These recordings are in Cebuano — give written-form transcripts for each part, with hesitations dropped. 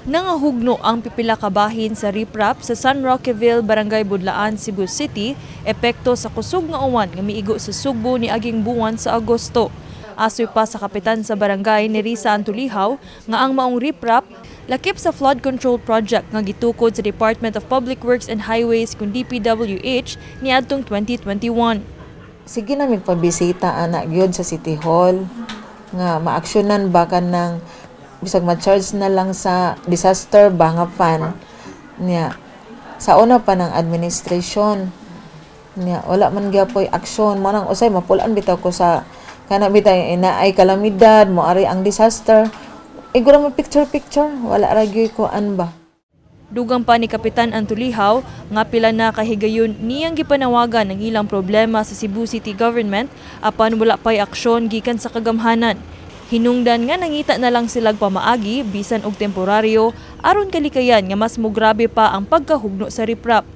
Nangahugno ang pipila ka bahin sa riprap sa San Roqueville, Barangay Budlaan, Cebu City, epekto sa kusog nga uwan nga miigo sa Sugbo ni aging buwan sa Agosto. Asoy pa sa kapitan sa barangay ni Risa Antulihaw nga ang maong riprap lakip sa flood control project nga gitukod sa Department of Public Works and Highways kun DPWH niadtong 2021. Sige na pabisita ana gyud sa City Hall nga maaksyonan ba kanang bisag ma-charge na lang sa disaster ba nga fund niya sa una pa ng administration niya. Wala man gyapoy aksyon. Mo nang usay mapulaan bitaw ko sa kana bitaw ina ay kalamidad mo ari ang disaster, igo ra mo picture picture, wala ra gyud ko an ba. Dugang pa ni Kapitan Antulihaw nga pila na kahigayon niyang gipanawagan ang ilang problema sa Cebu City Government apan wala pay aksyon gikan sa kagamhanan. Hinungdan nga nangita na lang silag pamaagi bisan og temporaryo aron kalikayan nga mas mugrabe pa ang pagkahugno sa riprap.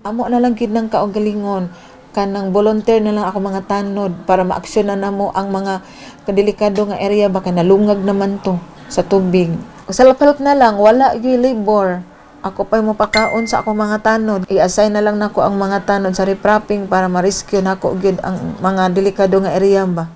Amo na lang gid nang kaugalingon, kanang volunteer na lang ako mga tanod para maaksyonan namo ang mga kadelikado nga area, baka nalungag naman to sa tubig. Self-help na lang, wala gyud labor. Ako pa'y mopakaon sa akong mga tanod. I-assign na lang nako ang mga tanod sa riprapping para ma-rescue nako gyud ang mga delikado nga area ba.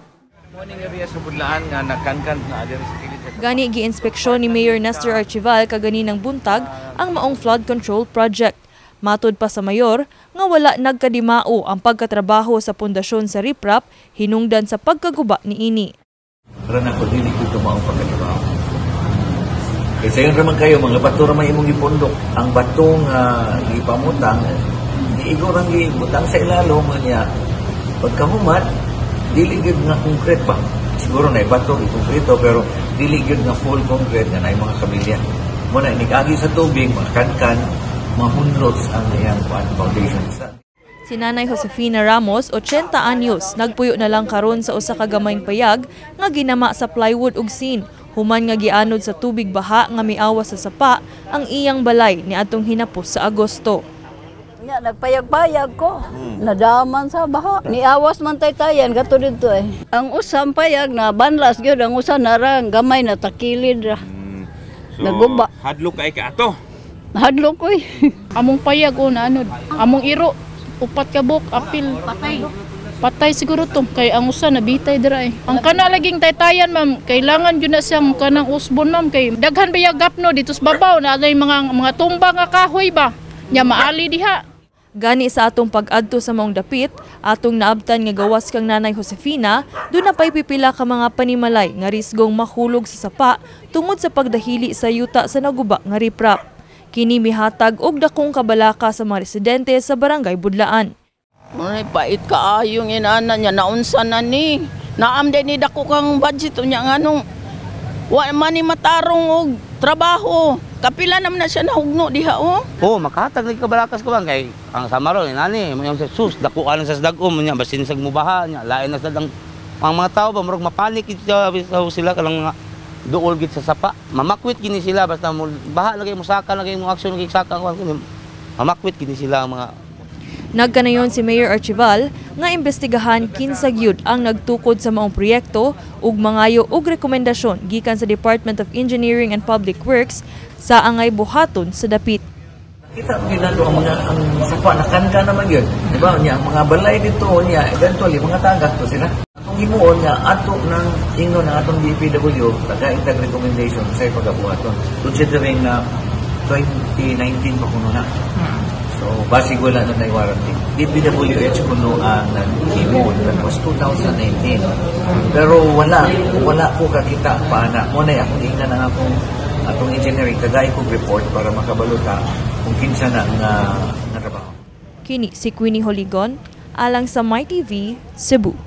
Morning area sa Budlaan nga nakankan nga diri sa kilid sa Gani giinspeksyon ni Mayor Nestor Archival kaganinang buntag ang maong flood control project. Matod pa sa mayor nga wala nagkadimao ang pagkatrabaho sa pundasyon sa riprap hinungdan sa pagkaguba niini. Para nako, dili ko maong pagkatrabaho. Kay sayon raman kayo, mga bato ra may imong gipundok. Ang bato nga gipamutang, giigo rang gibutang sa ilalom niya. Pagkahumat, dili gyud nga concrete pa. Siguro na bato i-konkreto pero dili gyud nga full concrete nga naay mga kabilya. Mo na inig sa tubig, mga kankan, mahunlos ang iyang kuan foundation. Si Nanay Josefina Ramos, 80 anyos, nagpuyo na lang karon sa usa ka gamayng payag nga ginama sa plywood ug sin. Human nga gianod sa tubig baha nga miawas sa sapa ang iyang balay niadtong hinapos sa Agosto. Nya nagpayag-payag ko. Nadaman sa baha. Niawas man taytayan kato dito eh. Ang usang payag na banlas gyud, ang usa narang gamay na takilid ra. So, Naguba. Hadlok kay ka ato. Hadlok ko eh. Among payag o na ano, among iro, upat ka buok, apil. Patay. Patay siguro to, kay ang usa nabitay dira eh. Ang kana laging taytayan, ma'am, kailangan jud na siyang kanang usbon, ma'am, kay daghan ba gapno dito sa babaw na aday mga tumba nga kahoy ba. Nya maali diha. Gani sa atong pag-adto sa maong dapit, atong naabtan nga gawas kang Nanay Josefina, duna pa'y pipila ka mga panimalay nga risgong mahulog sa sapa tungod sa pagdahili sa yuta sa naguba nga riprap. Kini mihatag og dakong kabalaka sa mga residente sa Barangay Budlaan. Ay, pait kaayong inana niya, naunsa na ni. Naam din ni dako kang budget niya nganong wa man ni matarong og trabaho. Kapila naman na siya nahugno diha oh. Oh, makahatag lagi kabalakas ko bang kay ang samaro ni nani mo yung sus dako ka lang sa dag-om nya basin sag mubaha nya lain na sad ang mga tao ba, murag mapanik gid sila kalang mga duol gid sa sapa, mamakwit gini sila basta mo baha lagi mo saka lagi mo aksyon lagi saka ko kini mamakwit gini sila ang mga. Nagkanayon si Mayor Archival nga imbestigahan kinsa gyud ang nagtukod sa maong proyekto ug mangayo og rekomendasyon gikan sa Department of Engineering and Public Works sa angay buhaton sa dapit. Kita mo gid ang mga ang sapa nakankan naman yun. Di ba? Niya, ang mga balay dito niya, eventually mga tagak to sila. Atong himuon nga ato ng ingnon ng atong DPW tagaitag recommendation sa pagabuhaton. Considering na 2019 pa kuno na. So, basig wala na na warranty. DPWH kuno ang naghimo, that was 2019. Pero wala ko kakita pa na. Mo na akong ingnan ang akong atong engineering tagay kog report para makabalo ta kung kinsa na nga nga trabaho. Kini si Queenie Holigon alang sa MyTV, Cebu.